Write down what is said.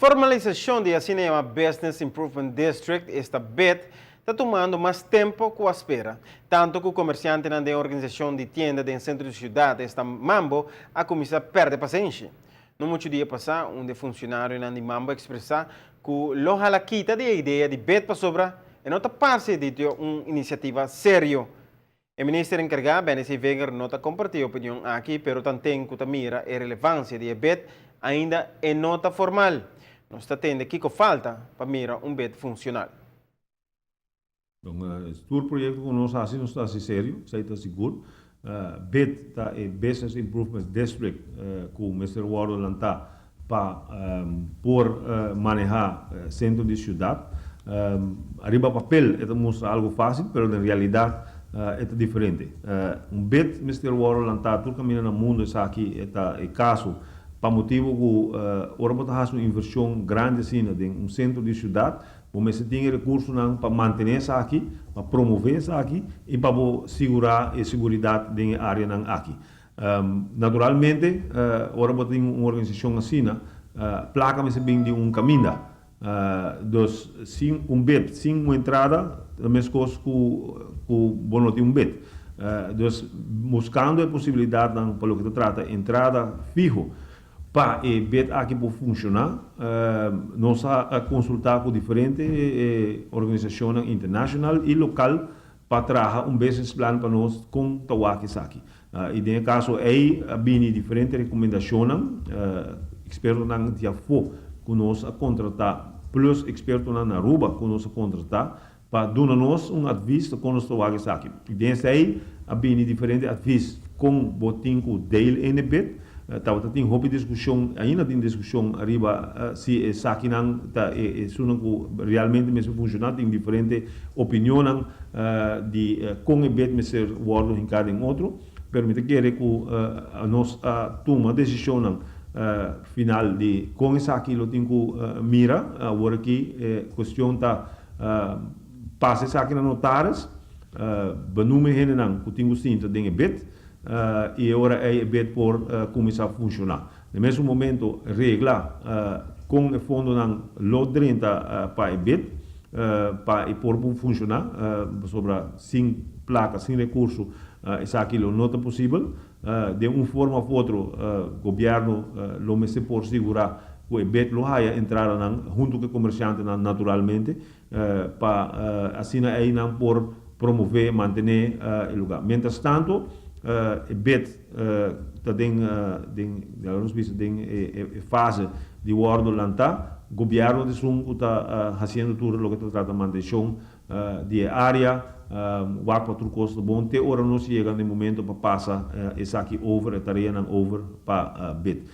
Formalisacion di asina yama Business Improvement District, esta BID, ta tumando mas tempo cu a spera. Tanto cu comerciantenan den organisacion di tienda den centro di ciudad, esta Mambo, a cuminsa perde pasenshi. No mucho dia pasa, un di e funcionarionan di Mambo a expresa cu lo hala kita di e idea di BID pasobra e no ta parce di un iniciativa serio. E minister enkargá, Benny Sevinger, no ta kompartí e opinion aki, pero tanten ku ta mira e relevansia di e bid, ainda e no ta formal. Nos ta tende kiko falta pa mira un bid funshonal. Don, tur proyekto ku nos hasi, nos ta hasi serio, esei ta sigur. Bid ta e Business Improvement District ku mester wòrdu lantá pa por manehá sentro di siudat. Ariba papel e ta mustra algu fásil, pero den realidat e ta diferente. Un bid mester wòrdu lantá tur kaminda na mundu esaki e ta e kaso pa motibu ku ora bo ta hasi un invershon grandi asina den un sentro di siudat, bo mester tin e rekursonan pa mantené esaki, pa promové esaki i pa bo sigurá e siguridat den e áreanan aki. Naturalmente, ora bo tin un organisashon asina, plaka mester bin di un kaminda. Dus, sin un bid, sin un entrada, ta meskos ku ku bo no tin un bid. Dus, buskando e posibilidatnan pa loke ta trata entrada fiho pa e bid aki por funshoná, nos a konsultá ku diferente organisashonnan internashonal i lokal pa traha un business plan pa nos kon ta wak esaki. I den e kaso ei a bini diferente rekomendashonnan, ekspertonan di afó ku nos a kontratá plus ekspertonan na Aruba ku nos a kontratá pa duna nos un advis ta kon nos ta wak esaki. I den esei a bini diferente advis kon bo tin ku deel in e bid. Tabata tin hopi diskushon, ainda tin diskushon ariba si esakinan ta e esunnan ku realmente mester funshoná. Tin diferente opinionnan di kon e bed mester wòrdu hinká den otro, pero mi ta kere ku nos a tuma desishonnan final di kon esaki lo tin ku mira. Awor aki e kuestion ta pasa esaki na notaris, benoem e hendenan ku tin ku sinta den e bed. I e ora ei e bed por kuminsá funshoná. Na mesun momento regla kon e fondonan lo drenta pa e bed pa e por funshoná, pasobra sin plaka, sin rekurso esaki lo no ta posibel. Den un forma òf otro gobièrnu lo mester por sigurá ku e bed lo haya entradanan huntu ku e komershantenan naturalmente. Pa asina ei nan por promové, mantené e lugá. Mientras tanto e bed ta den den laga nos bisa den e fase di wòrdu lantá. Gobièrnu ta esun ku ta hasiendo tur loke ta trata mantenshon di e área, wak pa tur kos ta bon te ora nos yega na e momento pa pasa esaki over, e tareanan over pa bed.